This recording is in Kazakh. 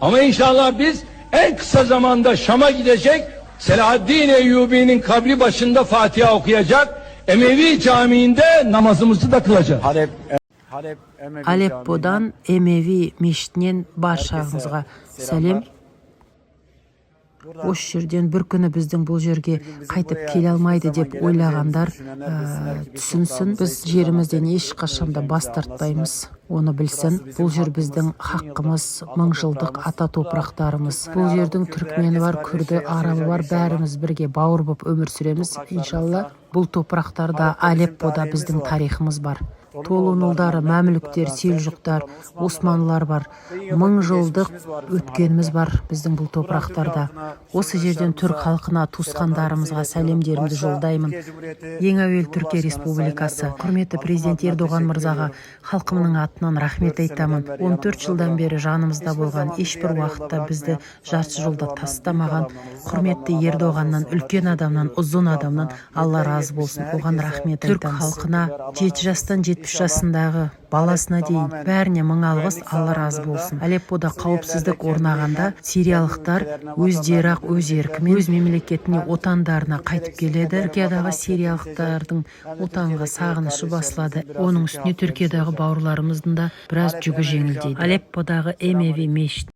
Ama inşallah biz en kısa zamanda Şam'a gidecek, Selahaddin Eyyubi'nin kabri başında Fatiha okuyacak, Emevi Camii'nde namazımızı da kılacağız. Halep Halep Emevi Алепподан, Эмеви мешітінен баршаңызға сәлем. Осы жерден бір күні біздің бұл жерге қайтып келе алмайды деп ойлағандар түсінсін, біз жерімізден ешқашан да бас тартпаймыз, оны білсін. Бұл жер біздің хаққымыз, мың жылдық ата топырақтарымыз. Бұл жердің түркмені бар, күрді, арабы бар, бәріміз бірге бауыр болып өмір сүреміз, иншалла. Бұл топырақтарда, Алеппода біздің тарихымыз бар. Толонұлдары, мәмлүктер, селжұқтар, османлылар бар, мың жылдық өткеніміз бар біздің бұл топырақтарда. Осы жерден түрік халқына, туысқандарымызға сәлемдерімді жолдаймын. Ең әуелі Түркия Республикасы құрметті президент Ердоған мырзаға халқымның атынан рахмет айтамын. 14 жылдан бері жанымызда болған, ешбір уақытта бізді жарты жолда тастамаған құрметті Ердоғаннан, үлкен адамнан, ұзын адамнан Алла разы болсын, оған рахмет айтамыз. Түрік халқына, 7 жастан 70 жасындағы баласына дейін, бәріне мың алғыс, Алла разы болсын. Алеппода қауіпсіздік орнағанда, сириялықтар өздері ақ өз еркімен өз мемлекетіне, отандарына қайтып келеді. Түркиядағы сириялықтардың отанға сағынышы басылады. Оның үстіне Түркиядағы бауырларымыздың да біраз жүгі жеңілдейді. Алепподағы Эмеви мешіт.